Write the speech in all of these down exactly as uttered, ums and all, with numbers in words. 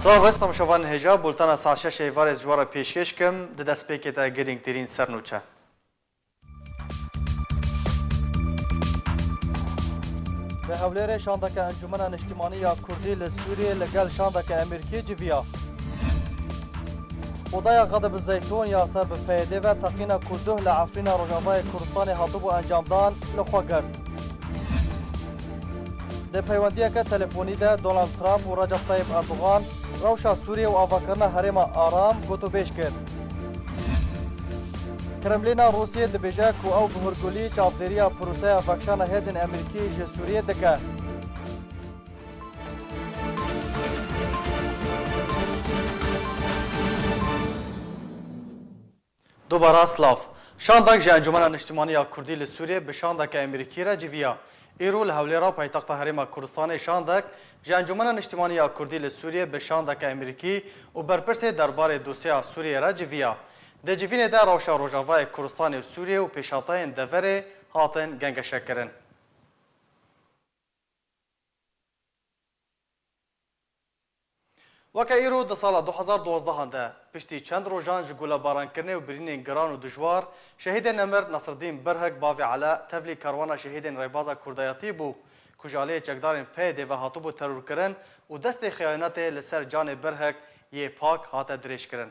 Silav, ez temaşevanên hêja, bultena saet şeş êvarê ji we re pêşkêş kim, di destpêkê de girîngtirîn sernûçe. Li Hewlêrê şandeke Encûmena Niştimanî ya Kurdî li Sûriyê li gel şandeke Amerîkî civiya. Odaya Xedib Zeytûn ya ser bi P Y D ve teqîna ku duh li Efrîna Rojavayê Kurdistanê hatibû encamdan li xwe girt. Di peywendiyeke telefonî de Donald Trump û Recep Tayyip Erdogan rewşa Sûriyê û avakirina herêma aram gotûbêj kir. Kremlîna Rûsiyê dibêje ku ew bi hûrgulî çavdêriya proseya vekişana hêzên Amerîkî ji Sûriyê dike. Dubara silav. Şandek ji Encûmena Niştimanî ya Kurdî li Sûriyê bi şandeke Amerîkî re civiya. Îro li Hewlêra paytexta Herêma Kurdistanê şandek ji Encûmena Niştimanî ya Kurdî li Sûriyê bi şandeke Amerîkî û berpirsê derbarê dosyeya Sûriyê re civiya. Di civînê de rewşa Rojavayê Kurdistanê û Sûriyê û pêşhateyên deverê hatin gengeşekirin. Weke îro di sala du hezar duwazdeh de, piştî çend rojan ji gulebarankirine û birînên giran û dijwar, şehîdê nemir Nasreddîn Birhik bavê Ela tevlî karwana şehîdên Rêbaza Kurdayetiyê bû, ku ji aliyê çekdarên P Y D ve hatibû terorkirin û destê xiyanetê li ser canê Birhik yê pak hate dirêjkirin.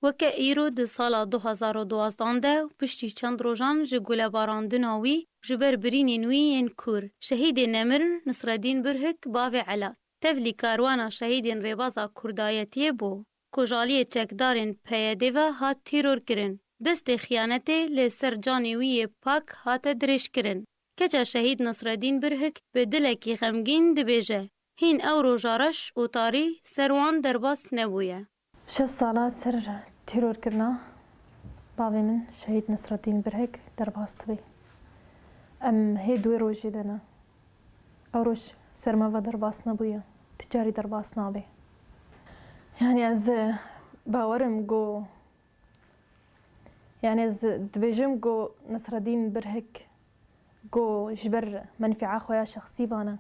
Weke îro di sala du hezar û duwazdeh de û piştî çend rojan ji gulebarandina wî ji ber birînên wî yên kûr, şehîdê nemir Nisredîn Birhik bavê Ela, tevlî karwana şehîdên Rêbaza Kurdayetiyê bû, ku ji aliyê çekdarên P Y D ve hat tîrorkirin. Destê xiyanetê li ser canê wî yê pak hate dirêjkirin. Keça şehîd Nisredîn Birhik bi dilekî xemgîn dibêje, Hîn ew roja reş û tarî ser wan derbas nebûye. Şeş sala ser terorkirina bavê min Şehîd Nisretîn Birhik derbas dibe. Em hê duê rojê de ne. Ew roj ser me ve derbas nebûye. Tu carî derbas nabe. Yani ez, e, bawerim ku Yani ez dibêjim ku Nesredîn Birhik ku ji ber menfîa xwe ya şexsî bane,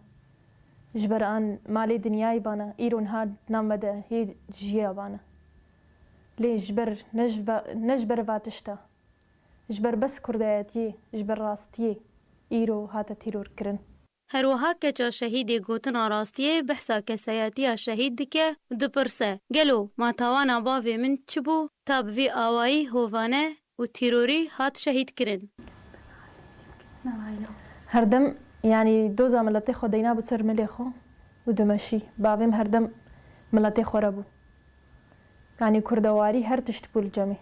ji ber an malê dinyayê bane, îro niha di nav me de hê jiya bane. Lê ji ber, ne ji va-, ne ji ber va tişta, ji ber bes kurdayetiyê, ji ber rastiyê îro hate tîrorkirin. Her wiha keça şehîdê gotina rastiyê behsa kesayetiya şehîd dike û dipirse, Gelo ma tawana bavê min çi bû, ta bi vî awayî hovane û tîrorî hat şehîdkirin? Herdem, yanî doza miletê xwe deyna bû ser milê xwe û dimeşî. Bavê min herdem miletê xwe re bû. Yanî kurdewarî her tişt bû li cemê.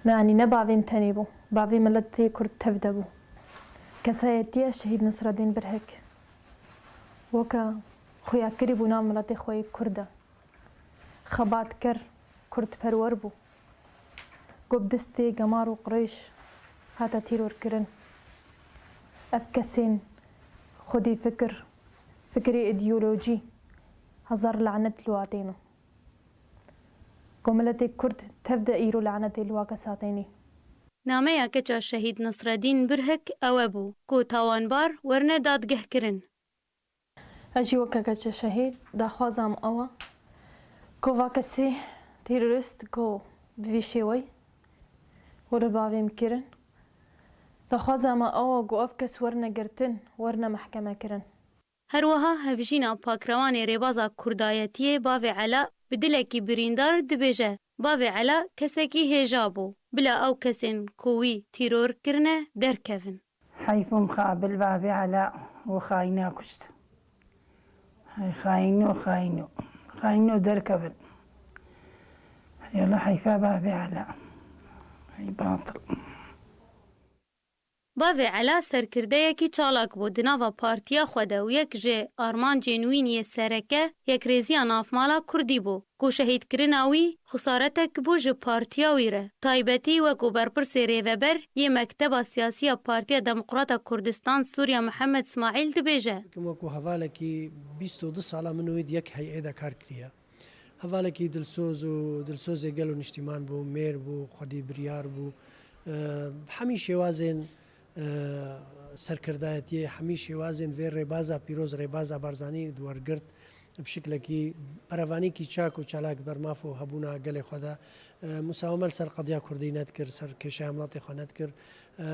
Ne, yanî ne bavê min tenê bû. Bavê miletê kurd tev de bû. Kesayetiya şehîd Nisredîn Birhik weke xuyakirî bû nav miletê xwe yê kurd e. Xebatker, kurdperwer bû. Ku bi destê Gemar û Qurêş hate tîrorkirin. Ev kesên xwedî fikir, fikirê îdeolojî hezar lanet li wan têne. Ku miletê kurd tev de îro lanetê li wa kesa tênî. Nameya keça şehîd Nisredîn Birhik ew e bû ku tawanbar werne dadgehkirin. Ez jî weke keça şehîd daxwaza min ew e ku va kesê terorîst ku bi vî şêweyî were bavê min kirin, daxwaza me ew e ku ev kes werne girtin, werne mehkeme kirin. Her wiha hevjîna pakrewanê rêbaza kurdayetiyê bavê Ela bi dilekî birîndar dibêje, Bavê Ela kesekî hêja bû. Bila ew kesên ku wî tîror kirine derkevin. Heyf û mixabil bavê Ela û xayîna kuşt. Hey xayîno, xayîno. Xayîno derkevin. Hey Allah, heyfa bavê Ela. Hey batil. Bavê Ela serkirdeyekî çalak bû di nava partiya xwe de û yek ji armancên wîn yê sereke yekrêziya navmala kurdî bû, ku şehîdkirina wî xesaretek bû ji partiya wî re, taybetî wekû berpirsê rêveber yê Mekteba Siyasî ya Partiya Demokrata Kurdistan Sûriya Mihemed Smaîl dibêje. Wekî hevalekî bîst û du sala min û wî di yek heyê de kar kiriye. Hevalekî dilsoz û dilsozê gel û niştîman bû, mêr bû, xwedî biryar bû. E, hemî şêwazên, e, Serkirdayetiyê hemî şêwazên vê rêbaza pîroz, rêbaza Barzanî di wergirt bi şiklekî berevanîkî çak û çalak ber maf û hebûna gelê xwe de, e, musaweme li ser qediya Kurdî nedikir, ser kêşeya miletê xwe nedikir. E,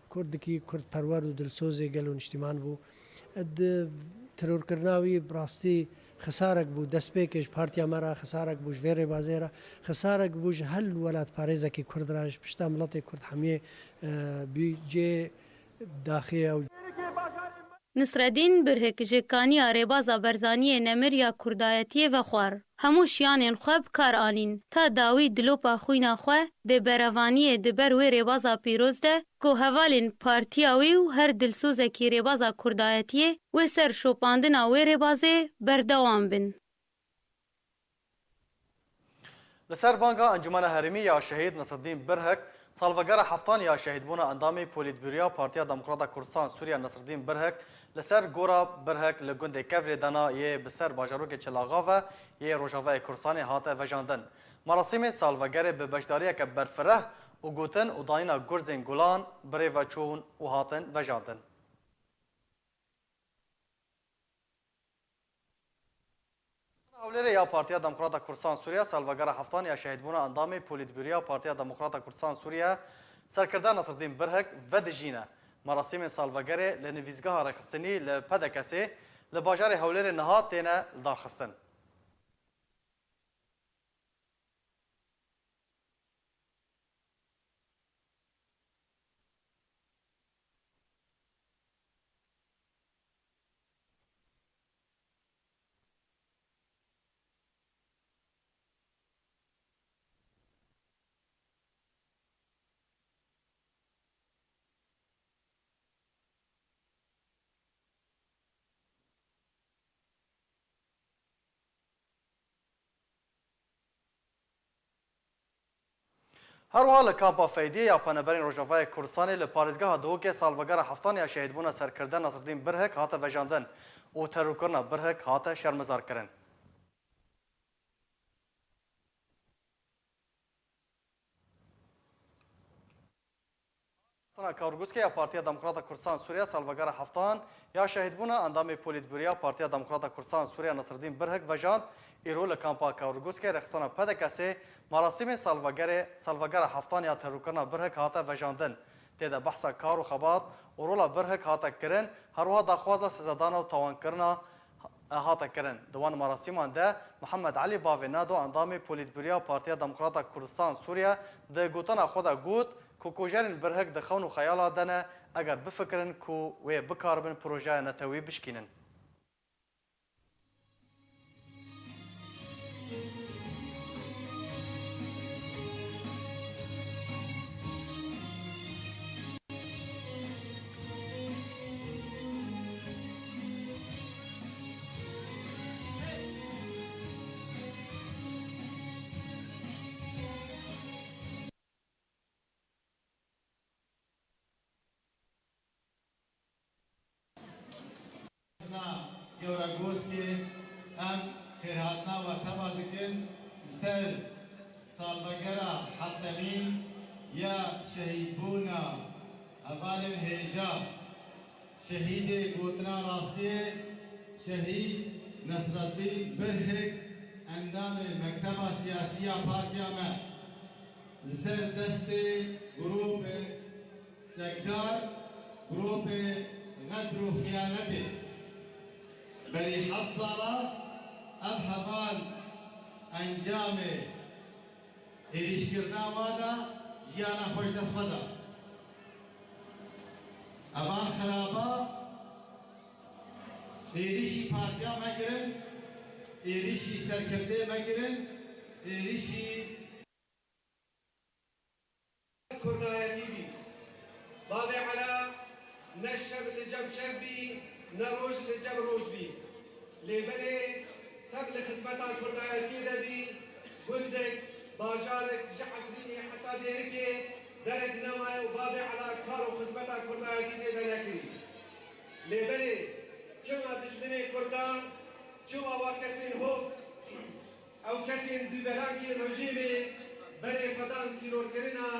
Kurdikî Kurdperwer û dilsozê gel û niştîman bû. E, di terorkirina wî bi rastî xisarek bû, destpêkê ji partiya me re xisarek bû, ji vê rêbazê re xisarek bû, ji her welatparêzekî Kurd re, ji pişta miletê Kurd hemiyê, e, bû cê daxê ew. Nisredîn Birhik ji kaniya rêbaza Barzaniyê nemir ya kurdayetiyê vexwar. Hemû şiyanên xwe bi kar anîn. Ta dawî dilopa xwîna xwe di berevaniyê di ber wê rêbaza pîroz de ku hevalên partiya wî û her dilsozekî rêbaza kurdayetiyê wê ser şopandina wê rêbazê berdewam bin. Li ser banga Encûmena Herêmî ya Şehîd Nesreddîn Birhik, salvegera heftan ya şehîdbûna endamê Polîtbûroya Partiya Demokrata Kurdistan Sûriye Nesreddîn Birhik li ser gora Birhik li gundê Kevrê Dana yê bi ser bajarokê Çilaxave yê Rojavayê Kurdistanê hate vejandin. Merasîmê salvegerê bi beşdariyeke berfireh û gotin û danîna gurzên gulan bi rê ve çûn û hatin vejandin. Hewlêrê ya Partiya Demokrata Kurdistan Sûriye salvegera heftan ya şehîdbûna endamê Polîtbûroya Partiya Demokrata Kurdistan Sûriye, serkirde Nesreddîn Birhik vedijîne. Merasîmên salvegerê li nivîzgeha rêxistinî li P D K S'ê li bajarê Hewlêrê niha têne lidarxistin. Her wiha li kampa Feydiyê ya Penaberên Rojavayê Kurdistanê li parêzgeha Duhokê salvegera heftan ya şehîdbûna serkirde Nasreddîn Birhik hate vejandin û terorkirina Birhik hate şermezarkirin. Sana Kawrguskê ya Partiya Demokrata Kurdistan Sûriye salvegera heftan ya şehîdbûna endamê Polîtbûroya Partiya Demokrata Kurdistan Sûriye Nasreddîn Birhik vejand, îro li kampa Kawrguskê rêxistina P D K S'ê merasîmên salvegerê, salvegera heftan ya terorkirina Birhik hate vejandin. Tê de behsa kar û xebat û rola Birhik hate kirin, her wiha daxwaza sizedana û tawankirina hate kirin. Di wan merasîman de Mihemed Elî Bavê Nado endamê Polîtbûroya Partiya Demokrata Kurdistan Sûriye di gotina xwe de got ku kujerên Birhik di xewn û xeyala de ne, eger bifikirin ku wê bikaribin projeya netewî bişkînin. Gewregoskê em xêrhatina we teba dikin li ser salvegera heftemîn ya şehîdbûna hevalên hêja. Şehîdê gotina rastiyê, Şehîd Nesreddîn Birhik, endamê mekteba siyasî ya partiya me, li ser destê grûpê çekdar, grûpê xedr û xiyanetê. Berî heft sala ev heval encamê êrîşkirina wan da jiyana xwe ji dest xwe da. Evan xiraba êrîşî partiya me kirin, êrîşî serkirdê me kirin, êrîşî Kurdayetî bî. Babê Ela ne şev li cem şev bî, ne roj li cem roj bî. Lê belê tev li xizmeta Kurdayetiyê de bî, gundek, bajarek ji Efrînê heta Dêrikê derek nemaye û Babê Ela kar û xizmeta Kurdayetî tê de nekirî. Lê belê çima dijminê Kurdan, çima wa kesên hov, ew kesên dûvelankê rejîmê berê xwe dan tîrorkirina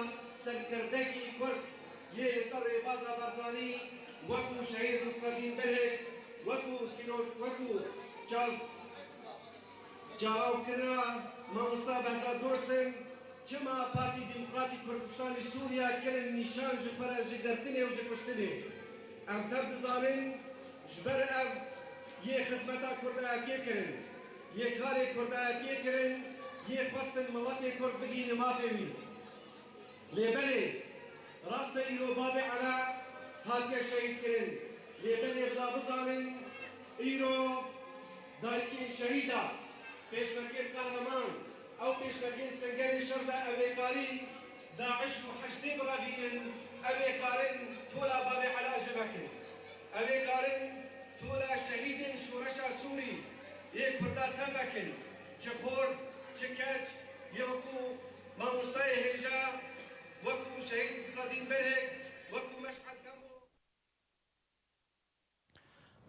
serkirdekî Kurd yê li ser rêbaza Barzanî Wekî Şehîd Nusredîn Birhik, wekî tîror, wekî çav-, çavkirina mamosta Behzad Dursun, çima Partî Demokratîk Kurdistanî Sûriye kirin nîşan ji xwe re ji girtinê û ji kuştinê? Em tev dizanin, ji ber ev yê xizmeta kurdayetiyê kirin, yê karê kurdayetiyê kirin, yê xwestin miletê kurd bigihîne mafê wî. Lê belê, rast e îro babê Ela hatiye şehîdkirin. Lê belê bila bizanin, îro dayikên şehîda, pêşmergên qehreman, ew pêşmergên sengerê şer de ev ê karîn DAIŞ û HDDê birevînin, ev ê karin tola babê Ela ji vekin. Ev ê karin tola şehîdên şoreşa Sûrî yê Kurda tev vekin. Çi xort, çi keç, yê wekû mamostayê hêja, wekû Şehîd Nisredîn Birhik, wekû Meşhed Kemo.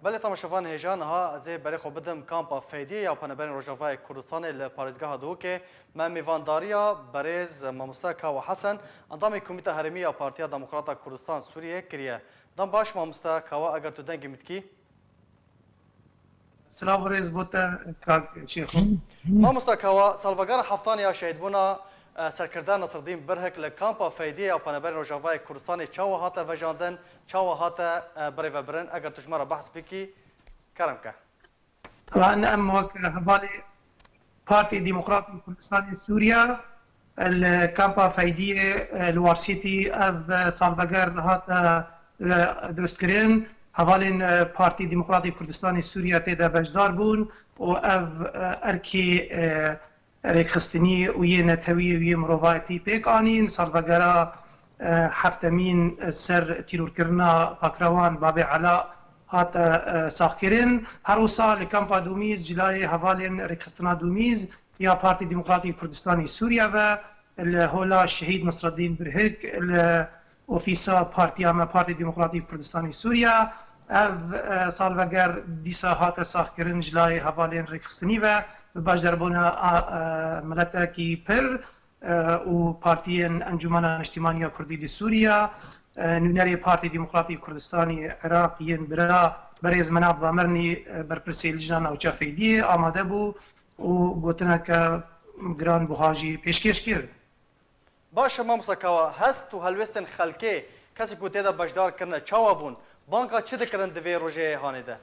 Belê temaşevan hêja, niha ez ê berê xwe bidim kampa Feydiyê ya Penaberên Rojavayê Kurdistanê li parêzgeha Duhokê. Me mêvandariya berêz mamoste Kawa Hesen, endamê Komîta Herêmî ya Partiya Demokrata Kurdistan Sûriyê kiriye. Dem baş mamoste Kawa, eger tu dengê min dikî. Silav û rêz bo te, kak Şêxo. Mamosta Kawa, salvegera heftan ya şehîdbûna, e, serkirde Nasreddîn Birhik li kampa Feydiyê ya Penaberên Rojavayê Kurdistanê çawa hate vejandin, çawa hate, e, birêvebirin? Eger tu ji me re behs bikî, kerem ke. Taban em wek hevalê Partî Demokratî Kurdistanê Sûriye, li kampa Feydiyê, e, li Warsîtî ev, e, salveger hate, e, durustkirin. Hevalên, e, Partî Demokratî Kurdistanê Sûriye tê de beşdar bûn û ev, e, erkê, e, rêkxistinî û yê netewî û yê mirovayetî pêk anîn. Salvegera, e, heftemîn ser tîrorkirina Pakrewan Babê Ela hate, e, saxkirin. Her wisa li kampa Dumîz, ji layê hevalên rêkxistina Dumîz ya Partî Demokratî Kurdistanê Sûriye ve, li hola Şehîd Nasreddîn Birhik, li ofîsa partiya me, Partî Demokratîk Kurdistanê Sûriye, ev, e, salveger dîsa hate saxkirin ji layê hevalên rêkxistinî ve, bi beşdarbûna, a, e, miletekî pir, e, û partiyên Encûmena Niştîmaniya Kurdî li Sûriye, e, nûnerê Partî Demokratîk Kurdistanê Iraq yên bira berêz Menav Bamirnî, e, berpirsê Lijna Navça Feydiyê amade bû û gotineke giran buha jî pêşkêş kir. Baş e, mamosta Kawa, hest û helwêstên xelkê, kesê ku tê de beşdar kirine, çawa bûn? Banga çi dikirin di vê rojê hanê de?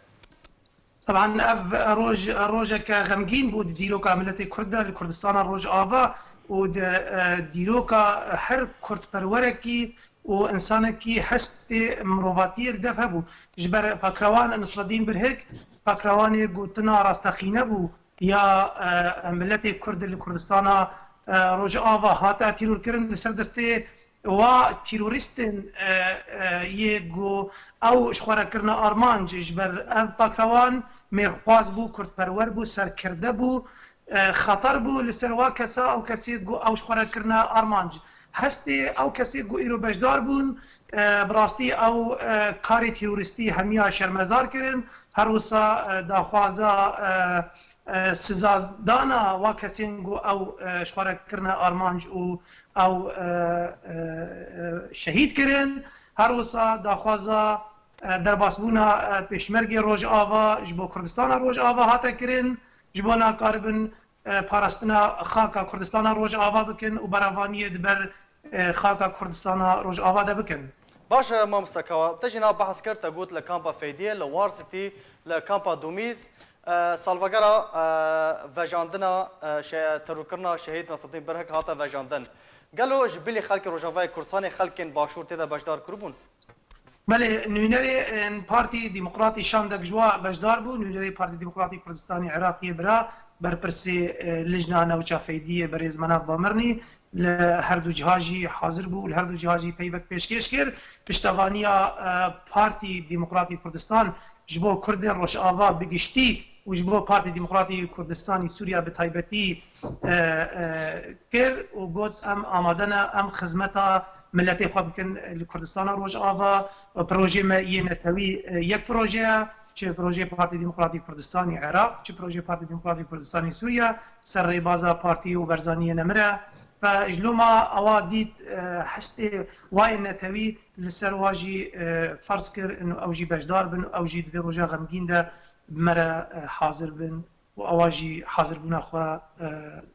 Taban ev roj, rojeke xemgîn bû di dîroka miletê Kurd de li Kurdistana Rojava û di, e, dîroka her kurdperwerekî û însanekî hestê mirovatiyê li dev hebû. Ji ber Pakrewan Nisreddîn Birhik, Pakrewanê gotina rastexîne bû ya, e, miletê Kurd li Kurdistana, e, Rojava hate tîrorkirin li ser destê wa tîrorîstên, e, e, yê ku ew ji xwe re kirine armanc, ji ber ev Pakrewan mêrxwaz bû, kurdperwer bû, serkirde bû, e, xeter bû li ser wa kesa, ew kesê ku ew ji xwe re kirine armanc. Hestê ew kesê ku îro beşdar bûn, e, bi rastî ew, e, karê tîrorîstî hemiya şermezar kirin, her wisa, e, daxwaza, e, e, sizadana wa kesên ku ew, e, ji xwe re kirine armanc û ew, e, e, e, şehîd kirin. Her wisa daxwaza, e, derbasbûna, e, Pêşmergê Rojava ji bo Kurdistana Rojava hate kirin, ji bo nakaribin, e, parastina xaka Kurdistana Rojava bikin û berevaniyê di ber, e, xaka Kurdistana Rojava de bikin. Baş e, mamosta Kawa, te jî niha behs kir, te got li kampa Feydiyê, li Warsitî, li kampa Dumîz, e, salvegera, e, vejandina, e, şe-, terorkirina Şehîd Nasreddîn Birhik hate vejandin. Gelo ji bilî xelkê Rojavayê Kurdistanê xelkên Başûr tê de beşdar kiribûn? Belê, nûnerê, e, Partî Demokratî şandek ji wa beşdar bû, nûnerê Partî Demokratî Kurdistanê Iraqê bira, berpirsê, e, Lijna Newça Feydiyê berêz Menav Bamirnî, li her du ciha jî hazir bû, li her du ciha jî peyvek pêşkêş kir. Piştevaniya, e, Partî Demokratî Kurdistan ji bo Kurdên Rojava bi giştî û ji bo Partî Demokratî Kurdistanî Sûriye bi taybetî, e, e, kir û got, em amade ne, em xizmeta miletê xwe bikin li Kurdistana Rojava. Projê me yê netewî, e, yek proje ye, çi projeyê Partî Demokratî Kurdistanî Iraq, çi projeyê Partî Demokratî Kurdistanî Sûriye, ser rêbaza partî û berzaniyê nemir e. Ji loma ewa dît, e, hestê wayê netewî li ser wa jî, e, ferz kir û ew jî beşdar bin û ew jî di vê roja xemgîn de bi me re, e, hazir bin û ewa jî hazirbûna xwe, e,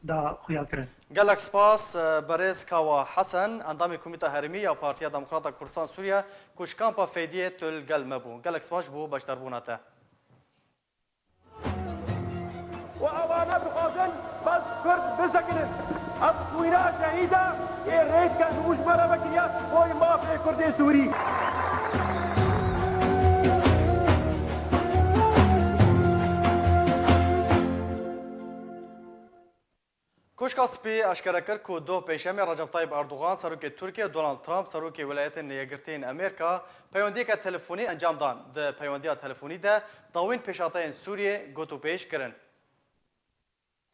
da xuya kirin. Gelek spas, e, berêz Kawa Hesen, endamê Komîta Herêmî ya Partiya Demokrata Kurdistan Sûriye, ku ji kampa Feydiyê tu li gel me bû. Gelek spas ji bo beşdarbûna te. û ewana dixwazin bes Kurd bisekinin. Ev xwîna şehîd e, ê rêdke ji bo ji me re vekiriye, boy mafê Kurdê Sûrî. Koşka Spî eşkere kir ku doh Pêşemê Recep Tayyip Erdogan, serokê Tirkiye, û Donald Trump, serokê Wîlayetên Yekgirtî yên Amerîka, peywendiyeke telefonî encam dan. Di peywendiya telefonî de dawîn pêşhateyên Sûriyê gotûpêş kirin.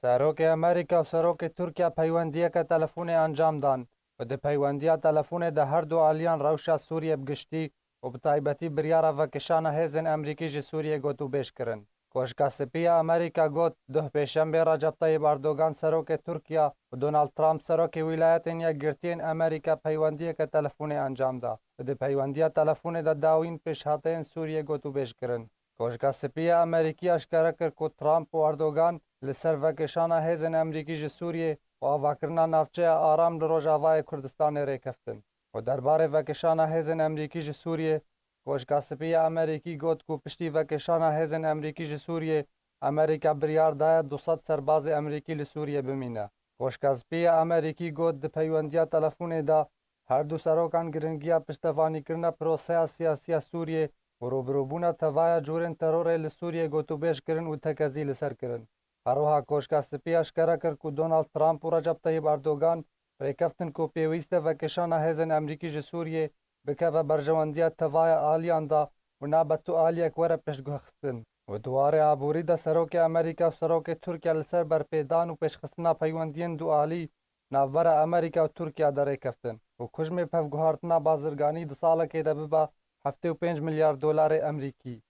Serokê Amerîka û serokê Tirkiye peywendiyeke telefonê encam dan û di peywendiya telefonê de her du aliyan rewşa Sûriyê bi giştî û bi taybetî biryara vekişana hêzên Amerîkî ji Sûriyê gotûbêj kirin. Koşka Spî ya Amerîka got, duh Pêşembe Recep Tayyip Erdogan, serokê Tirkiye, û Donald Trump, serokê Wîlayetên Yekgirtî yên Amerîka, peywendiyeke telefonê encam da û di peywendiya telefonê de dawîn pêşhateyên Sûriyê gotûbêj kirin. Koşka Spî ya Amerîkî eşkere kir ku Trump û Erdogan li ser vekişana hêzên Amerîkî ji Sûriyê û avakirina navçeya aram li Rojavayê Kurdistanê rêkeftin. Û derbarê vekişana hêzên Amerîkî ji Sûriyê, Koşka Spî ya Amerîkî got ku piştî vekişana hêzên Amerîkî ji Sûriyê, Amerîka biryar daye du sed serbazê Amerîkî li Sûriyê bimîne. Koşka Spî ya Amerîkî got, di peywendiya telefonê de her du serokan giringiya piştevanîkirina proseya siyasî ya Sûriyê û rûbirûbûna tevaya corên terorê li Sûriyê gotûbêj kirin û tekezî li ser kirin. Her wiha Koşka Spî eşkere kir ku Donald Trump û Recep Tayyip Erdogan rêkeftin ku pêwîst e vekişana hêzên Amerîkî ji Sûriyê bikeve berjewendiya tevaya aliyan de û nabe tu aliyek were piştguhxistin. Û di warê aborî de serokê Amerîka û serokê Tirkiye li ser berpêdan û pêşxistina peywendiyên du alî navbera Amerîka û Tirkiye de rêkeftin û kujmê pevguhartina bazirganî di salekê de bibe heftê û pênc milyar dolarê Amerîkî.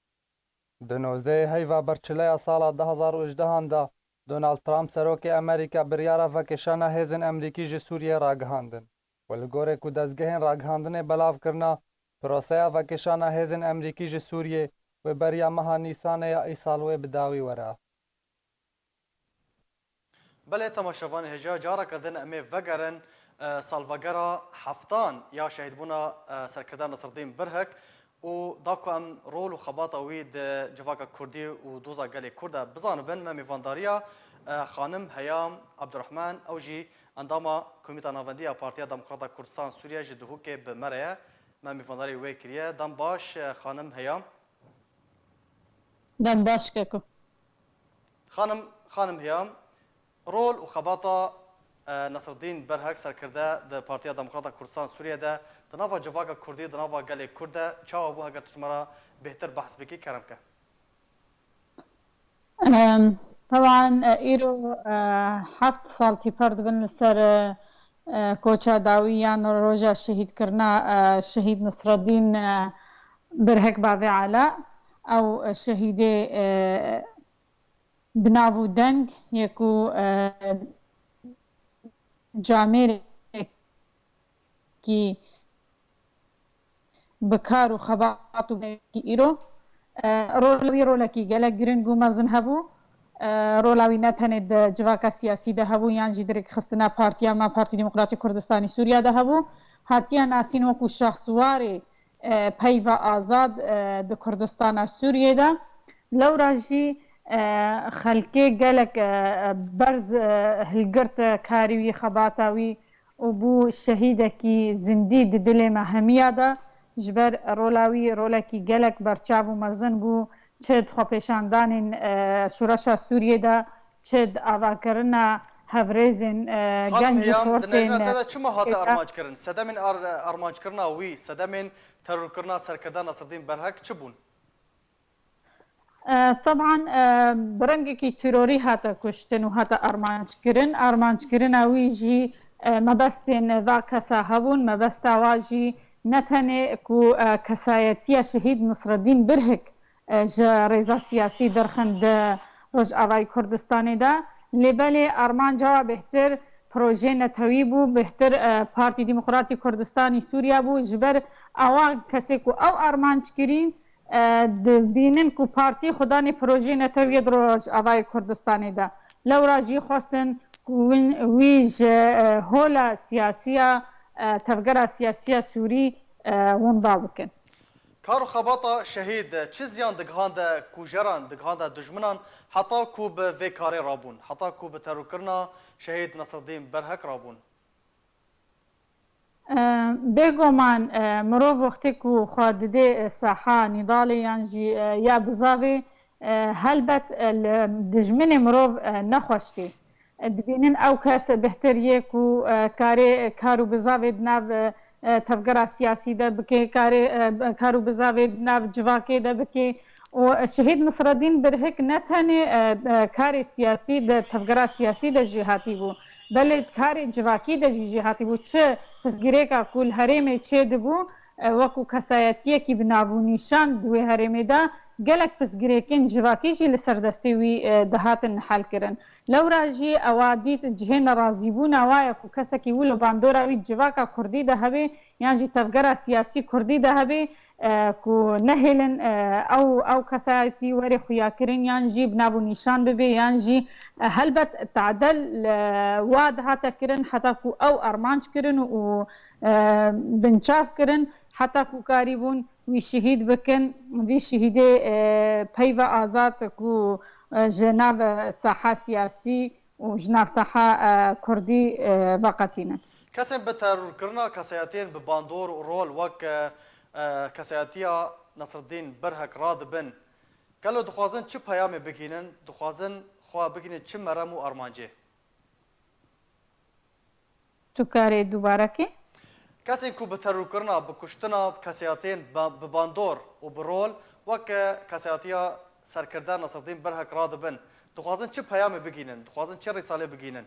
Di nozdehê heyva berçileya sala du hazar û hejdehan de Donald Trump, serokê Amerîka, biryara vekişana hêzên Amerîkî ji Sûriyê ragihandin û li gorê ku dezgehên ragihandinê belav kirina, proseya vekişana hêzên Amerîkî ji Sûriyê wê beriya meha Nîsanê ya îsal wê bi dawî were. Belê, temaşevanê hêja, careke din em ê vegerin, e, salvegera heftan ya şehîdbûna, e, serkirde Nesreddîn Birhik û da ku em rol û xebata wî di civaka kurdî û doza gelê kurd de bizanibin, me mêvandariya, e, xanim Heyam Abdurrahman, ew jî endama Komîta Navendî ya Partiya Demokrata Kurdistan Sûriye ji Duhokê bi me re ye. Me mêvandarî wê kiriye. Dem baş, e, xanim Heyam. Dem baş keko. Xanim, xanim Heyam, rol û xebata, e, Nesreddîn Berhek, serkirde di Partiya Demokrata Kurdistan Sûriye de, di nava civaka kurdî, di nava gelê kurd de çawa bû, heger tu ji me re bêhtir behs bikî, kerem ke. Em, teban, e, îro, e, heft sal tîper dibin li ser, e, e, koça dawî yan roja şehîdkirina, e, şehîd Nisreddîn, e, Birhek Bavê Ala. Ew, e, şehîdê, e, bi nav û deng yê ku, e, camêrekî bi kar û xebat û belkî îro, e, rola wî rolekî gelek giring û mezin hebû. E, rola wî ne tenê di civaka siyasî de hebû yan jî di rêkxistina partiya me, Partî Demokratîk Kurdistanî Sûriye de hebû. Hatiye nasîn wekû şahswarê, e, peyva azad, e, di Kurdistana Sûriyê de. Lewra jî, e, xelkê gelek, e, berz, e, hilgirt, e, karî wî, xebata wî û bû şehîdekî zindî di dilê me hemiya de. Ji ber rola wî rolekî gelek berçav û mezin bû, çi di xwepêşandanên, e, şoreşa Sûriyê de, çi di avakirina hevrêzên, e, genc û xortên, e, te de çima hate armanc kirin? Sedemên ar-, armanckirina wî, sedemên terorkirina serkirde Nesreddîn Berhek çi bûn? E, teban, e, bi rengekî terorî hate kuştin û hate armanc kirin. Armanc kirina wî jî, e, mebestên va kesa hebûn. Mebesta wa jî ne tenê ku, e, kesayetiya şehîd Nisreddîn Birhik, e, ji rêza siyasî derxin di Rojavayê Kurdistanê de. Lê belê armanca wa bêhtir projeyê netewî bû, bêhtir, e, Partî Demokratî Kurdistanî Sûriya bû. Ji ber ewa kesê ku ew armanc kirîn, e, dibînin ku partî xwedanê projeyê netewî di Rojavayê Kurdistanê de. Lewra jî xwestin ku win, wî ji, e, hola siyasiya, e, tevgera siyasiya Sûrî, e, winda bikin. Kar û xebata şehîd çi ziyan digihande kujeran, digihande dijminan heta ku bi vê karê rabûn, heta ku bi terorkirina şehîd Nasreddîn Berhek rabûn? E, bêguman, e, mirov wextê ku xwe didê, e, saha nîdalê yan jî, e, ya bizavê, e, helbet, e, li dijminê mirov, e, nexweş tê. E, dibînin ew kes bêhtir yê ku, e, karê kar û bizavê di nav, e, e, tevgera siyasî de bike, karê, e, kar û bizavê di nav civakê de bike. Û Şehîd Misredîn Birhik ne tenê, e, e, karê siyasî de, tevgera siyasî de jêhatî bû, belê karê civakî de jî jêhatî bû. Çi pirsgirêka ku li herêmê çêdibû, e, wekû kesayetiyekî bi nav û nîşan di wê herêmê de, gelek pirsgirêkên civakî jî li ser destê wî, e, dihatin helkirin. Lewra jî ewa dît cihê nerazîbûna wa ye ku kesekî wilo bandora wî civaka kurdî de hebe yan jî tevgera siyasî kurdî de hebe, e, ku nehêlin, e, ew, ew kesayetî were xuyakirin yan jî bi nav û nîşan bibe yan jî, e, helbet tade li wa dihate kirin heta ku ew armanc kirin û, e, binçav kirin heta ku karîbûn wî şehîd bikin. Vî şehîdê, e, peyva azad ku, e, ji nav saha siyasî û ji nav saha, e, kurdî, e, veqetînin. Kesên bi terorkirina kesayetiyên bi bandor û rol wek, e, e, kesayetiya Nasreddîn Berhek radibin, gelo dixwazin çi peyamê bigihînin, dixwazin xwe bigihînin çi merem û armancê? Tu karê dubare kî? Kesên ku bi terorkirina, bi kuştina kesayetiyên ba-, bi bandor û bi rol wek kesayetiya serkirde Nasreddîn Berhek radibin, dixwazin çi peyamê bigihînin, dixwazin çi rîsalê bigihînin?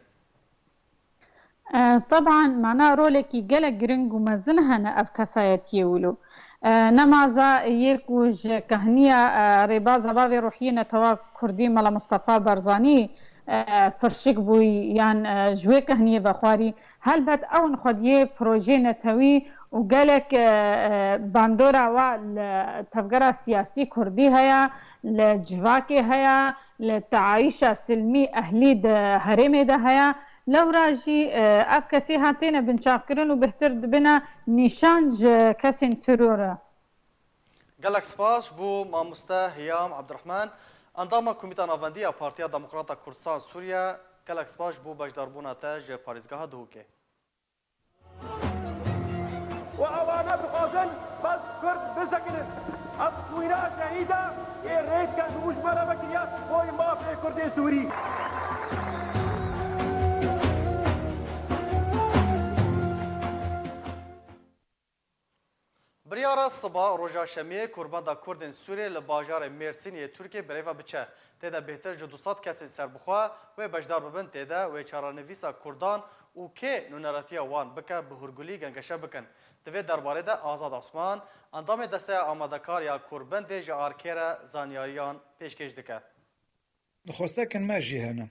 E, teban, mana rolekî gelek giring û mezin hene ev kesayetiyê wilo. E, nemaza yê ku ji kehniya, e, rêbaza bavê ruhiyê netewa kurdî Mela Mustafa Barzanî, e, firşik bûyî yan, e, ji wê kehniyê vexwarî, helbet ew in xwediyê projeyê netewî û gelek, e, e, bandora wa li tevgera siyasî kurdî heye, li civakê heye, li teayîşa silmî ehlî di herêmê de heye. Lewra jî, e, ev kesê ha têne binçavkirin û bêhtir dibine nîşan ji kesên teror re. Gelek spas ji bo mamoste Hiyam Abdurrahman, endama Komîta Navendî ya Partiya Demokrata Kurdistan Sûriye. Gelek spas ji bo beşdarbûna te ji parêzgeha Duhokê. Û ewana dixwazin bes Kurd bisekinin. Ev xwîna şehîda ê rêz ke ji bo ji me re vekiriya, boy mafê Kurdê Sûrî. Biryara siba roja Şemiyê korbenda Kurdên Sûriyê li bajarê Mêrsînê yê Tirkiyê birêve biçe. Tê de bêhtir ji du sed kesên serbixwe wê beşdar bibin tê de, wê çarenivîsa Kurdan û kê nûneratiya wan bike bi hûrgulî gengeşe bikin. Di vê derbarê de Azad Osman, endamê Desteya Amadekar ya Korbendê ji Arkê re zanyariyan pêşkêş dike. Dixwestekin me jî hene.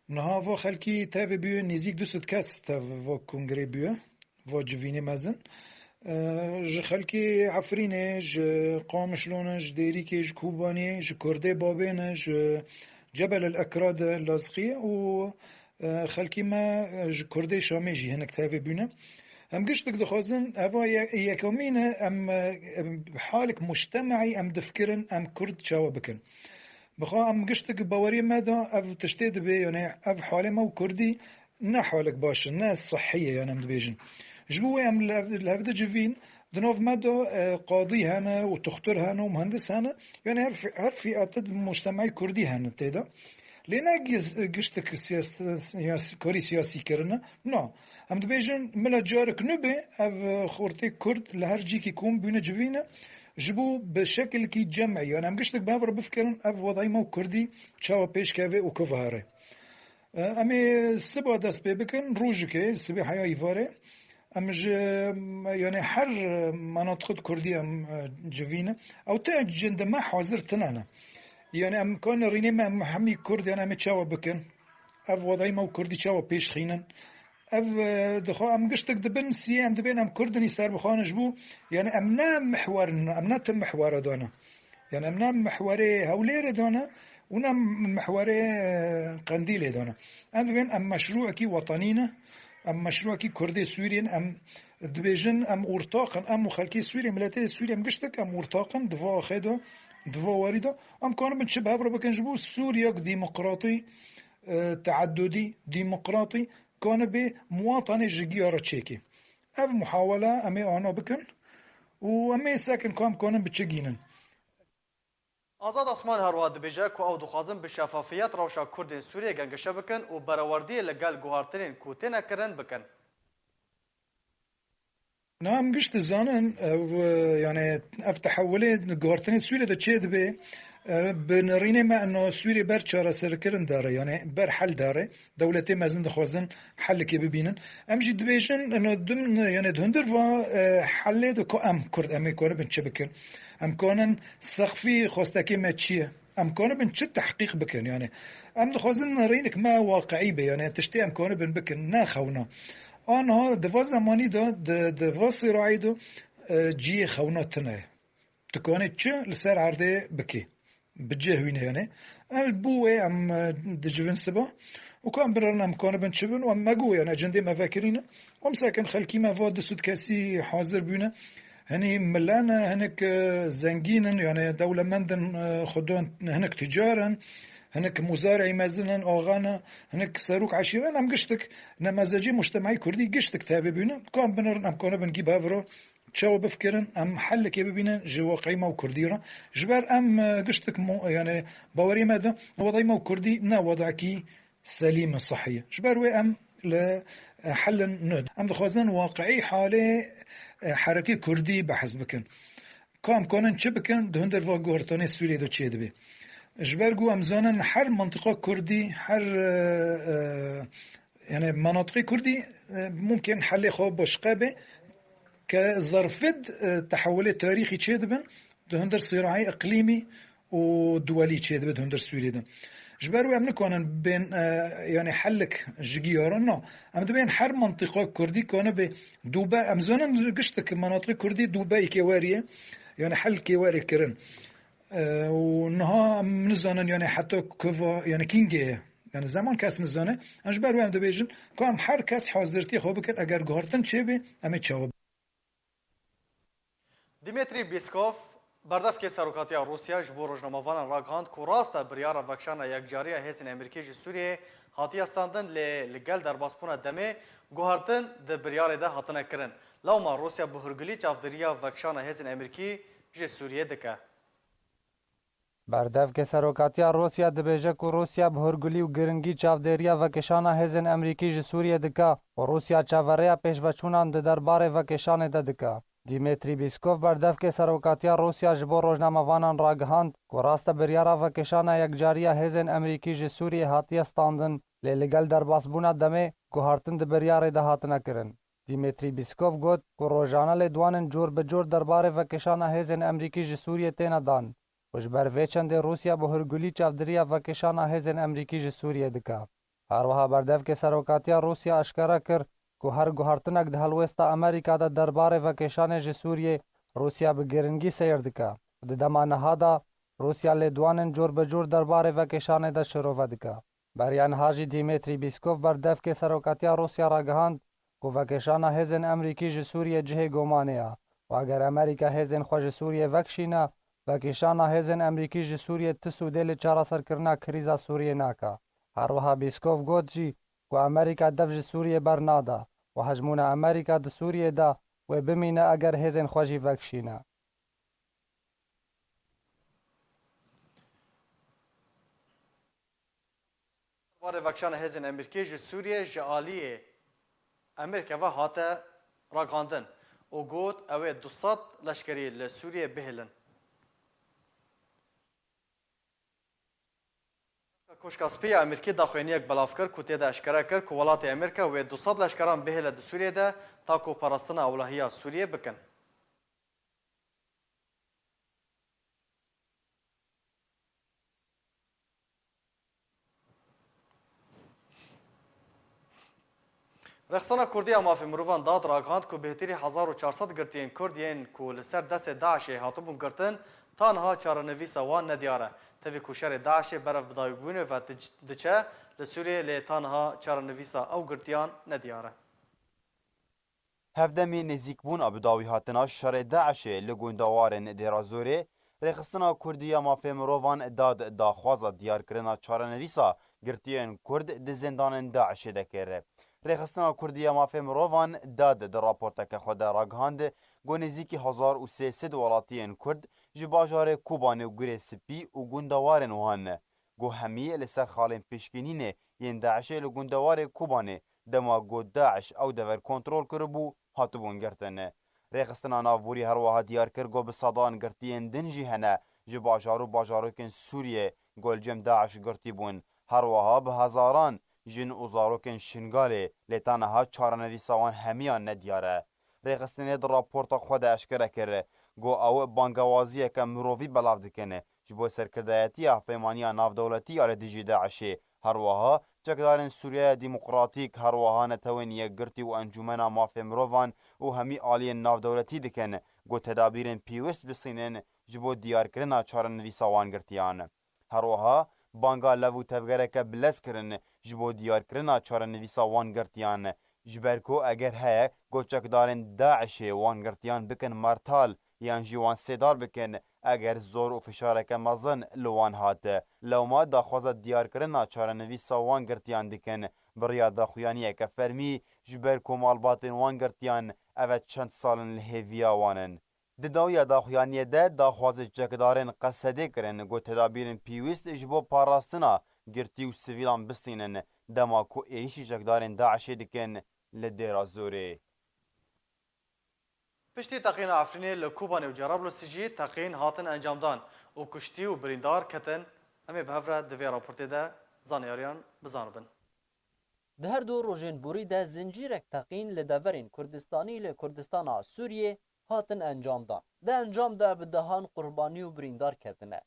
Niha va xelkî tevê bûye nêzîk du sed kes tev va kongrê bûye, va civînê mezin. E, ji xelkê Efrînê, ji Qamişlo ne, ji Dêrîkê, ji Kobaniyê, ji Kurdê Babê ne, ji Cebel el Ekra de Lazqiyê û, e, xelkî me, e, ji Kurdê Şamê jî hinek tevê bûne. Em giştik dixwazin, eva ye-, yekamîn e, em, e, em halek mujtema'î em difikirin, em Kurd çawa bikin. Bixwe em giştik baweriyê me de ev tiştê dibe, yani ev halê me û Kurdî ne halek baş e, ne sihî ye, yani em dibêjin. Ji bo wê em li hev-, li hevde civîn, di nav me de, e, qadî hene û tuxtur hene û muhendis hene, yani her fi-, her fiyatê di mujtemay Kurdî hene tê de. Lê ne giz-, giştik siyas-, siyas-, karî siyasî kirine. Na. Em dibêjin, mila carek nûbe, ev, e, xortê Kurd li her cîkî kom bûne civîne, ji bo bi şekilkî cem'î, yani em giştik bi hev re bifikirin, ev wedayî me û Kurdî çawa pêş keve û ku vihare. E, em ê siba dest pê bikin, rojikê, sibê heya îvarê, em ji, yani her menatiqê Kurdî em, e, civîne. Ew te cinde me hazir tine ne. Yani em kan rînê me em hemî Kurd, yani em ê çawa bikin? Ev wedayî me û Kurdî çawa pêş xînin? Ev, e, dixwe em giştik dibin siyê, em dibên em Kurdinî serbixwe ne ji bo, yani em ne mihwer, em ne tu mihwere de ne. Yani em ne mihwerê Hewlêrê de ne û ne mihwerê, e, Qendîlê de ne. Em dibên em meşrûekî wetanî ne, em meşrûekî Kurdê Sûriyê ne, em dibêjin em ortaq in, em û xelkê Sûriyê, miletê Sûriyê em giştik em ortaq in, di va axê de, di va warî de. Em kanibin çi bi hev re bikin ji bo Sûriyek demokratî, e, teedudî, demokratî, kanibê muwatanê ji giya re çêkê. Ev muhawela em ê ana bikin û em ê sekin ku em kanin bi çi gînin. Azad Osman herwiha dibêje ku ew dixwazin bi şefafiyet rewşa Kurdên Sûriyê gengeşe bikin û berewerdiyê li gel guhartinên ku têne kirin bikin. Na em giş dizanin, ev, e, yani ev tehewilê guhartinê Sûriyê de çê dibe, e, bi nerînê me ino Sûriyê ber çareserkirin dare, yani ber hel dare. Dewletê mezin dixwazin helekê bibînin. Em jî dibêjin, ino dim, yani di hundir va, e, helê de ku em Kurd, em ê kanibin çi bikin? Em kanin sexfî xwestekê me çi ye? Em kanibin çi tehqîq bikin? Yani em dixwazin rînik me waqiî be, yani tiştê em kanibin bikin, ne xewna. Aniha di va zemanî de, di, di va sîrayî de, e, cihê xewna tune ye. Tu kanî çi li ser erdê bikî? Bi cih wî neyane. Ev bo wê em, e, dicivin siba. Û ka em binerin em kanibin çi bin û em me got, yani cindê me vekirîne. Em sekin xelkî me va du sed kesî hazir bûne. Hinî mile ne, hinek, e, zengîn in, yani dewlemend in, e, xwedon, hinek ticar in, hinek muzarî mezin in, axa ne, hinek serok eşîre in. Em giştik, nemezecî mujtemay kurdî giştik tevî bûne. Ka em binerin em kanibin gî bi hev re çawa bifikirin, em helekê bibînin ji weqayê me û Kurdî re. Ji ber em, e, giştik mo-, yani bawerî me de wedayê me û Kurdî ne wedakî selîm e, sihî ye. Ji ber wê em li, e, helin nû. Em dixwazin waqiî halê, e, herekê Kurdî behs bikin. Ka em kanin çi bikin, di hundir va guhertanê Sûriyê de çê dibe. Ji ber ku em zanin her mintiqa Kurdî, her, e, e, yani menatiqê Kurdî, e, mumkin helê xwe başqe be, ke zerfid, e, tehewilê tarîxî çêdibin, di hundir sîrahî iqlîmî û duwelî çêdibe di hundir Sûriyê de. Ji ber wê em nikanin bên, e, yani helik ji giyaran na. Em dibên her mintiqa Kurdî kanibe dûbe, em zanin giştik menatiqê Kurdî dûbe yekê weriye, yani helkê weriye kirin. E, û niha em nizanin, yani heta kuva, yani kîngê ye. Yani zeman kes nizane. Em ji ber wê em dibêjin, ku em her kes hazirtiyê xwe bikin, eger guhartin çêbe, em ê çawa. Dmitry Peskov, berdevkê serokatiya Rûsya ji bo rojnamevanan ragihand ku rast e biryara vekişana yekcariya hêzên Amerîkî ji Sûriyeyê hatiye standin, lê li gel derbasbûna demê guhartin di biryarê de hatine kirin. Lewma Rûsya bi hûrgulî çavdêriya vekişana hêzên Amerîkî ji Sûriyê dike. Berdevkê serokatiya Rûsya dibêje ku Rûsya bi hûrgulî û giringî çavdêriya vekişana hêzên Amerîkî ji Sûriyê dike û Rûsya çaverêya pêşveçûnan di derbarê vekişanê de dike. Dmitry Peskov, berdevkê serokatiya Rûsya ji bo rojnamevanan ragihand ku rast e biryara vekişana yekcariya hêzên Amerîkî ji Sûriyê hatiye standin, lê li gel derbasbûna demê guhartin di biryarê de hatine kirin. Dmitry Peskov got ku rojane lêdwanên cor bi cor derbarê vekişana hêzên Amerîkî ji Sûriyê têne dan û ji ber vê çendê Rûsya bi hûrgulî çavdêriya vekişana hêzên Amerîkî ji Sûriyê dike. Her wiha berdevkê serokatiya Rûsya eşkere kir ku her guhertinek di helwêsta Amerîka de derbarê vekişanê ji Sûriyê Rûsya bi giringî seyr dike û di dema niha de Rûsya lêdwanên cor bi cor derbarê vekişanê de şirove dike. Beriya niha jî Dmitry Peskov, berdevkê serokatiya Rûsya, ragihand ku vekişana hêzên Amerîkî ji Sûriyê cihê gumanê ye û eger Amerîka hêzên xwe ji Sûriyê vekişîne, vekişana hêzên Amerîkî ji Sûriyê ti sûdê li çareserkirina krîza Sûriyê nake. Her wiha Peskov got jî ku Amerîka dev ji Sûriyê bernade û hejmûna Amerîka di Sûriyê de wê bimîne eger hêzên xwe jî vekişîne. Derbarê vekişana hêzên Amerîkî ji Sûriyê ji aliyê Amerîka ve hate ragihandin û got, ew ê du sed leşkerî li Sûriyê bihêlin. Koşka Spî ya Amerîkî daxuyaniyek belav kir ku tê de eşkere kir ku welatê Amerîka wê du sed leşkeran bihêle di Sûriyê de ta ku parastina ewlehiya Sûriyê bikin. Rêxistina Kurdî ya Mafê Mirovan DAD ragihand ku bêhtirî hezar û çar sed girtiyên Kurd yên ku li ser destê DAIŞê hatibûn girtin, ta niha çarenivîsa wan nediyar e. Tevî ku şerê DAIŞê berev bi dawîbûnê ve dic-, diçe li Sûriyê, lê ta niha çarenivîsa ew girtiyan nediyar e. Hevdemî nêzîkbûna bi dawîhatina şerê DAIŞê li gundewarên Dêra Zorê, Rêxistina Kurdî ya Mafê Mirovan DAD daxwaza diyarkirina çarenivîsa girtiyên Kurd di zîndanên DAIŞê de kir. Rêxistina Kurdî ya Mafê Mirovan DAD di raporteke xwe de ragihand ku nêzîkî hezar û sê sed welatiyên Kurd ji bajarê Kobanê û Gurê Spî û gundewarên wan, ku hemî li ser xalên pişkînînê yên DAIŞê li gundewarê Kobanê, dema ku DAIŞ ew dever kontrol kiribû, hatibûn girtin. Rêxistina navborî her wiha diyar kir ku bi sedan girtiyên din jî hene ji bajar û bajarokên Sûriyê ku li cem DAIŞ girtî bûn. Her wiha bi hezaran jin û zarokên Şingalê, lê ta niha çarenivîsa wan hemiyan nediyar e. Rêxistinê di raporta xwe de eşkere kir ku ew bangewaziyeke mirovî belav dikin ji bo serkirdayetiya hevpeymaniya navdewletî ya li dijî DAIŞê. Her wiha çekdarên Sûriyeya Demokratîk, her wiha Netewên Yekgirtî û Encûmena Mafê Mirovan û hemî aliyên navdewletî dikin ku tedabîrên pêwist bistînin ji bo diyarkirina çarenivîsa wan girtiyan. Her wiha banga lev û tevgereke bilez kirin ji bo diyarkirina çarenivîsa wan girtiyan, ji ber ku eger heye ku çekdarên DAIŞê wan girtiyan bikin mertal yan jî wan sêdar bikin, eger zor û fişareke mezin li wan hat, lewma daxwaza diyarkirina çarenivîsa wan girtiyan dikin bi riya daxuyaniyeke fermî, ji ber ku malbatên wan girtiyan eve çend sal in li hêviya wan in. Di dawiya daxuyaniyê de daxwazê çekdarên Qesedê kirin ku tedabîrên pêwîst ji bo parastina girtî û sivîlan bistînin, dema ku êrîşî çekdarên DAIŞê dikin li Dêra Zorê. Piştî teqîna Efrînê li Kobanê û Cerablusê jî teqîn hatin encamdan û kuştî û birîndar ketin. Em ê bi hev re di vê raportê de zanyariyan bizanibin. Di her du rojên borî de zincîrek teqîn li deverên Kurdistanî li Kurdistana Sûriyê hatin encamdan. Di encam de bi dehan qurbanî û birîndar ketine.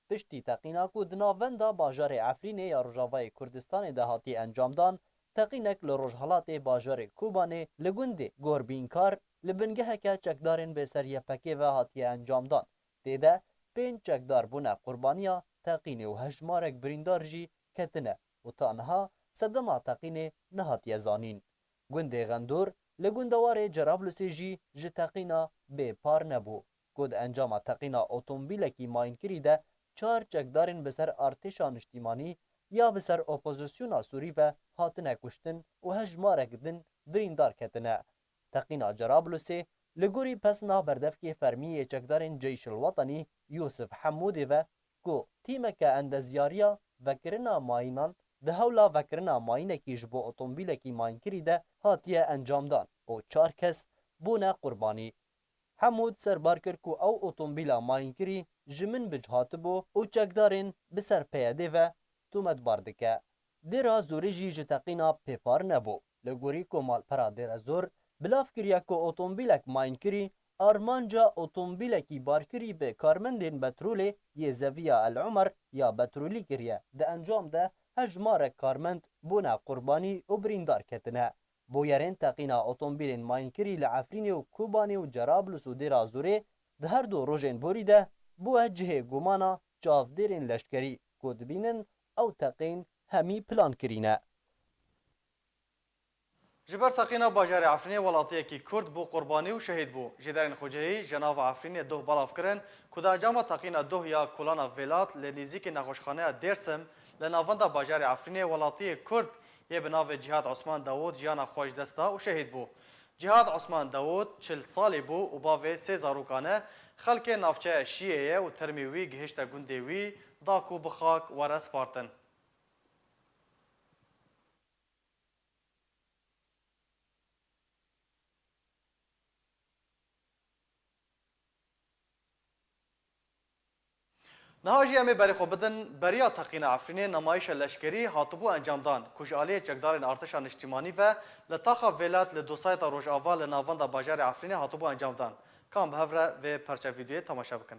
Piştî teqîna ku di navenda bajarê Efrînê ya Rojavayê Kurdistanê de hatiye encamdan, teqînek li rojhelatê bajarê Kobanê li gundê Gorbînkar li bingeheke çekdarên bêser Y P G ve hatiye encamdan. Tê de pênc çekdar bûne qurbaniya teqînê û hejmarek birîndar jî ketine û ta niha sedema teqînê nehatiye zanîn. Gundê Xendor li gundewarê Cerablusê jî ji teqîna bêpar nebû, ku di encama teqîna otomobîlekî mayînkirî de çar çekdarên bi ser artêşa niştîmanî ya bi ser opozisyona Sûrî ve hatine kuştin û hejmarek din birîndar ketine. Teqîna Cerablusê li gorî pesna berdevkê fermî yê çekdarên Ceyşil Wetenî Yûsif Hemûdê ve, ku tîmeke endezyariya vekirina mayînan di hewla vekirina mayînekî ji bo otomobîlekî mayînkirî de hatiye encamdan û çar kes bûne qurbanî. Hemûd serbar kir ku ew otomobîla mayînkirî ji Minbic hatibû û çekdarên bi ser P Y D'ê ve tometbar dike. Dêra Zorê jî ji teqîna bêpar nebû. Li gorî ku malpera Dêra Zor bilav kiriye ku otomobîlek mayînkirî armanca otomobîlekî barkirî bi karmendên betrolê yê Zeviya El Umer ya betrolî kiriye. Di encam de hejmarek karmend bûne qurbanî û birîndar ketine. Bûyerên teqîna otomobîlên mayînkirî li Efrînê û Kobanê û Cerablus û Dêra Zorê di her du rojên borî de bûye cihê gumana çavdêrên leşkerî ku dibînin ew teqîn hemî plan kirî ne. Ji ber teqîna bajarê Efrînê welatiyekî Kurd bû qurbanî û şehîd bû. Jêderên xwecihî ji nava Efrînê doh belav kirin ku di encama teqîna doh ya Kolana Vêlat li nêzîkî nexweşxaneya Dêrsim li navenda bajarê Efrînê welatiyê Kurd yê bi navê Cîhad Osman Dawûd jiyana xwe ji dest da û şehîd bû. Cîhad Osman Dawûd çil salî bû û bavê sê zarokan e. Xelkê navçeya Şiyê ye û termê wî gihişte gundê wî da ku bi xak were spartin. Niha jî em ê berê xwe bidin beriya teqîna Efrînê, nemayîşa leşkerî hatibû encamdan, ku ji aliyê çekdarên artêşa niştîmanî ve li taxa Vêlat li dosayeta Rojava li navenda bajarê Efrînê hatibû encamdan. Kam bi hev re vê parça vîdeoyê temaşe bikin.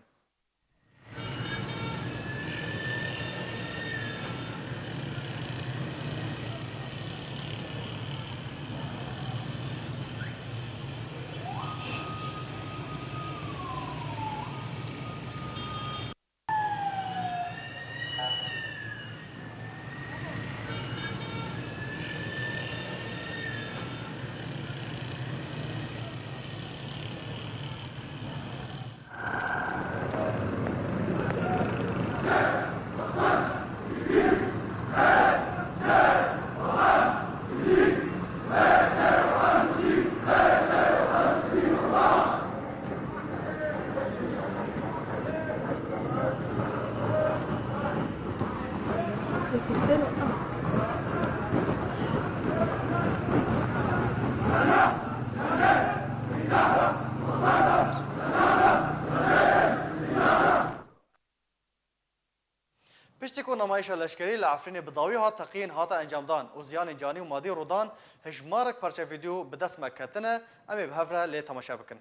Nûmayîşa leşkerî li Efrînê bi dawî hat teqîn hate encamdan û ziyanên canî û madî rûdan hejmarek parçe vîdeo bi dest me ketine, em ê bi hev re lê temaşe bikin.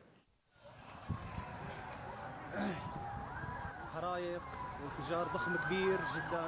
حرايق وانفجار ضخم كبير جدا.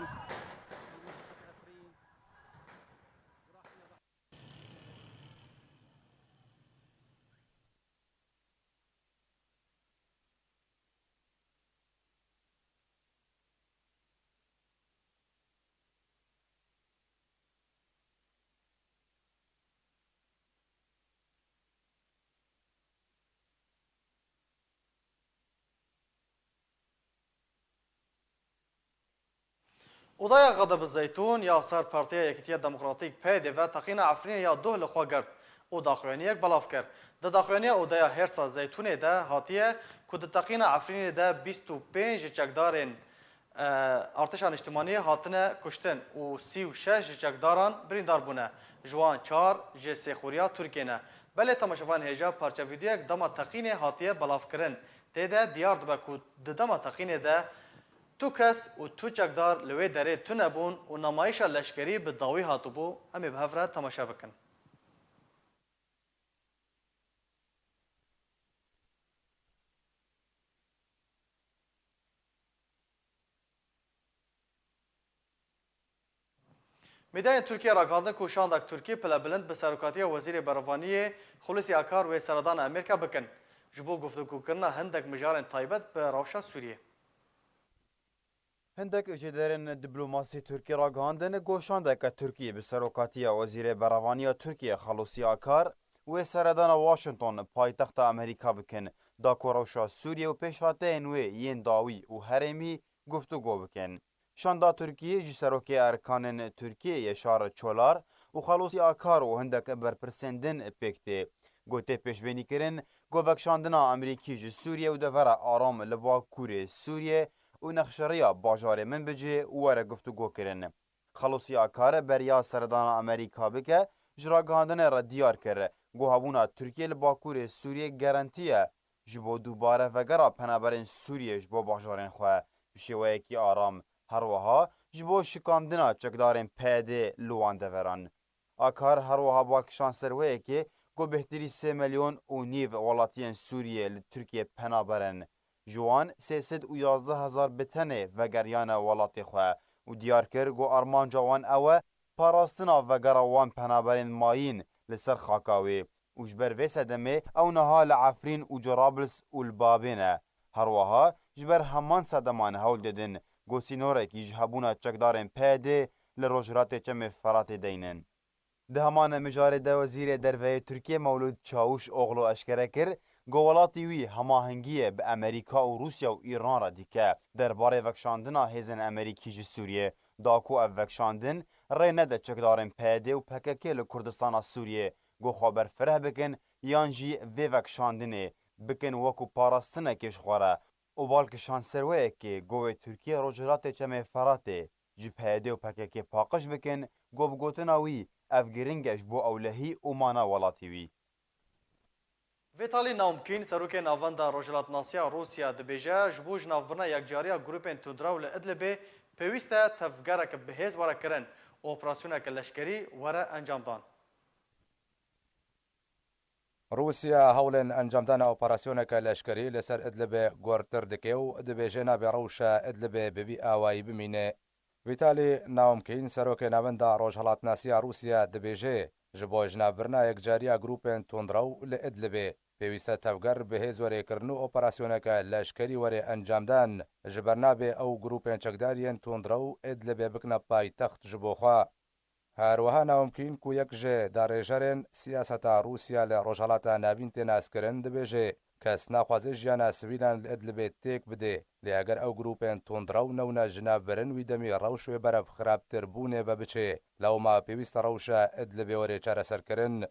Odaya Xedeb Zeytûn ya ser Partiya Yekîtiya Demokratîk P Y D ve teqîna Efrînê ya duh li xwe girt û daxuyaniyek belav kir. Di daxuyaniya Odaya Hêrsa Zeytûnê de hatiye ku di teqîna Efrînê de bîst û pênc ji çekdarên, e, Artêşa Niştimaniyê hatine kuştin û sî û şeş ji çekdaran birîndar bûne. Ji wan çar ji sêxuriya Tirkiyê ne. Belê temaşevanên hêja, parçe vîdeoyek dema teqînê hatiye belavkirin. Tê de diyar dibe ku di dema teqînê de tu kes û tu çekdar li wê derê tune bûn û namayîşa leşkerî bi dawî hatibû. Em ê bi hev re temaşe bikin. Medyayên Tirkiyê ragihandin ku şandek Tirkî pilebilind bi serokatiya Wezîrê Berevaniyê Xulûsî Akar wê seredana Amerîka bikin, ji bo guftûgokirina hindek mijarên taybet bi rewşa Sûriyê. Hindek ji derên diplomasî Tirkî ragihandin ku şandeke Tirkî bi serokatiya Wezîrê Berevaniya Tirkiyê Xelûsî Akar wê seredana Washington, paytexta Amerîka bikin, da ku rewşa Sûriyê û pêşhateyên wê yên dawî û herêmî guftûgo bikin. Şanda Tirkiyê ji serokê erkanên Tirkiyê Yeşar Çolar û Xelûsî Akar û hindek berpirsên din pêk tê. Ku tê pêşbînîkirin ku vekşandina Amerîkî ji Sûriyê û devera aram li bakurê Sûriyê û nexşeriya bajarê Minbicê were guftûgokirin. Xelûsî Akar beriya seredana Amerîka bike, ji ragihandinê re diyar kir ku hebûna Tirkiyê li bakurê Sûriyê gerentî ye ji bo dubare vegera penaberên Sûriyê ji bo bajarên xwe bi şêweyekî aram, her wiha ji bo şikandina çekdarên P Y D li wan deveran. Akar her wiha bi vekşan ser wê yekê ku bêhtirî sê milyon û nîv welatiyên Sûriyê li Tirkiyê penaber in. Ji wan sê sed û yazdeh hezar bi tenê vegeriyane welatê xwe û diyar kir ku armanca wan ew e parastina vegera wan penaberên mayîn li ser xaka wê û ji ber vê sedemê ew niha li Efrîn û Cerablus û li Babê ne. Her wiha ji ber heman sedeman hewl didin ku sînorekî ji hebûna çekdarên P Y D li rojhilatê Çemê Feratê deynin. Di heman mijarê de Wezîrê Derve yê Tirkiyê Mewlûd Çawûşoglu eşkere kir ku welatî wî hemahengiyê bi Amerîka û Rûsya û Îran re dike derbarê vekşandina hêzên Amerîkî ji Sûriyê, da ku ev vekşandin rê nede çekdarên P Y D û P K K li Kurdistana Sûriyê ku xwe berfireh bikin yan jî vê vekşandinê bikin wekû parastinekê ji xwe re û bal kişand ser wê yekê ku wê Tirkiye Rojhilatê Çemê Feratê ji P Y D û P K K paqij bikin ku bi gotina wî ev giring e ji bo ewlehî û mana welatî wî. Vîtalî Naumkîn, serokê Navenda Rojhilatnasiya Rûsya dibêje, ji bo jinavbirina yekcariya grûpên tundrew li Idlibê pêwîst e tevgereke bihêz were kirin û operasyoneke leşkerî were encamdan. Rûsya hewlên encamdana operasyoneke leşkerî li ser Idlibê guhertir dike û dibêje nabe rewşa Idlibê bi vî awayî bimîne. Vîtalî Naumkîn, serokê Navenda Rojhilatnasiya Rûsya dibêje, ji bo jinavbirina yekcariya grûpên tundrew li Idlibê pêwîst e tevger bi hêz were kirin û operasyoneke leşkerî were encamdan, ji ber nabe ew grûpên çekdar yên tundrew Idlibê bikine paytext ji bo xwe. Her wiha Naumkîn ku yek ji darêjerên siyaseta Rûsya li Rojhelata Navîn tê naskirin, dibêje, kes naxwaze jiyana sivîlan li Idlibê têk bide, lê eger ew grûpên tundrew newne jinavbirin, wî demî rewş wê berev xirabtir bûnê ve biçe. Lewma pêwîst e rewşa Idlibê were çareserkirin.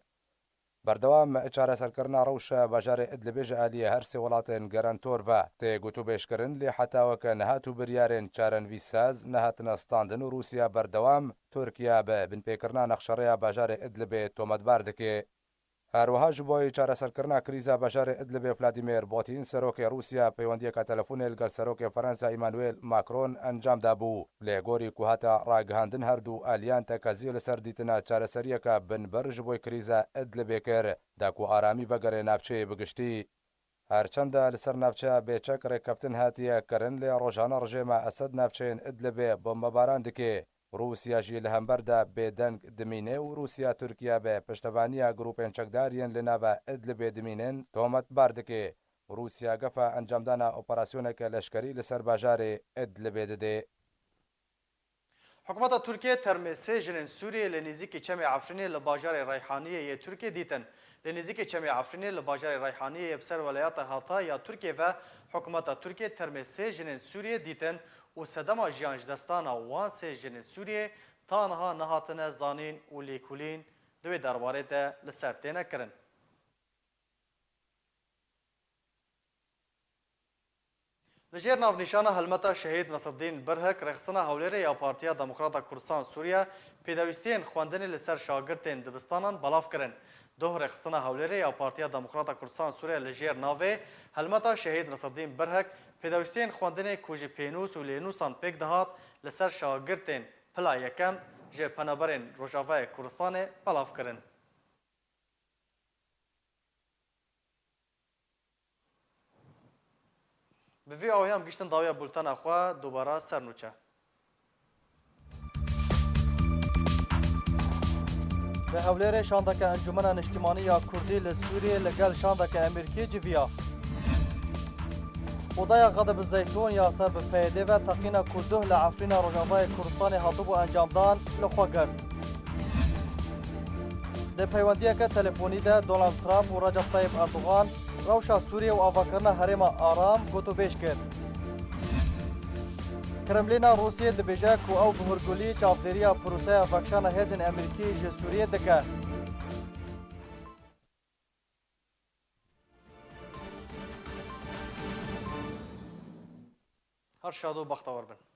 Berdewam çareserkirina rewşa bajarê Idlibê ji aliyê her sê welatên garantor ve tê gotûbêjkirin, lê heta weke niha tu biryarên çarenivîssaz nehatine standin û Rûsya berdewam Tirkiye bi binpêkirina nexşerêya bajarê Idlibê tometbar dike. Her wiha ji bo çareserkirina krîza bajarê Idlibê Vladimir Putin, serokê Rûsya, peywendiyeke telefonê li gel serokê Fransa Emmanuel Macron encam dabû. Lê gorî ku hate ragihandin her du aliyan tekezî li ser dîtina çareseriyeke binbir ji bo krîza Idlibê kir, da ku aramî vegere navçeyê bi giştî. Her çend li ser navçeya bêçek rêkeftin hatiye kirin, lê rojane rejêma Esed navçeyên Idlibê bombebaran dike. Rûsya jî li hember de bêdeng dimîne û Rûsya Tirkiye bi piştevaniya grûpên çekdar yên li nava Idlibê dimînin tometbar dike. Rûsya gefa encamdana operasyoneke leşkerî li ser bajarê Idlibê dide. Hikûmeta Tirkiyê termê sê jinên Sûriyê li nêzîkî Çemê Efrînê li bajarê Reyhaniyê yê Tirkiyê dîtin. Li nêzîkî Çemê Efrînê li bajarê Reyhaniyê yê bi ser welayata Hatay ya Tirkiyê ve hikûmeta Tirkiyê termê sê jinên Sûriyê dîtin û sedema jiyan ji destana wan sê jinên Sûriyê ta niha nehatine zanîn û lêkolîn di wê derbarê de li ser têne kirin. Li jêr navnîşana helmeta Şehîd Nesedîn Birhik, rêxistina Hewlêrê ya Partiya Demokrata Kurdistan Sûriye pêdawîstiyên xwendinê li ser şagirtên dibistanan belav kirin. Doh rêxistina Hewlêrê ya Partiya Demokrata Kurdistan Sûriye li jêr navê helmeta Şehîd Nesedîn Birhik pêdawîstiyên xwendinê ku ji pênûs û lênûsan pêk dihat li ser şagirtên pila yekem ji penaberên Rojavayê Kurdistanê belav kirin. Bi vî awayî em gihîştin dawiya bultena xwe, dubara ser nûçe. Li Hewlêrê şandeke Encûmena Niştimanî ya Kurdî li Sûriyê li gel şandeke Amerîkî civiya. Odaya Xedib Zeytûn ya ser bi P Y D ve teqîna ku duh li Efrîna Rojavayê Kurdistanê hatibû encamdan li xwe girt. Di peywendiyeke telefonî de Donald Trump û Recep Tayyip Erdogan rewşa Sûriyê û avakirina herêma aram gotûbêj kir. Kremlîna Rûsiyê dibêje ku ew bi hûrgulî çavdêriya proseya vekişana hêzên Amerîkî ji Sûriyê dike. Her şad û bextewar bin.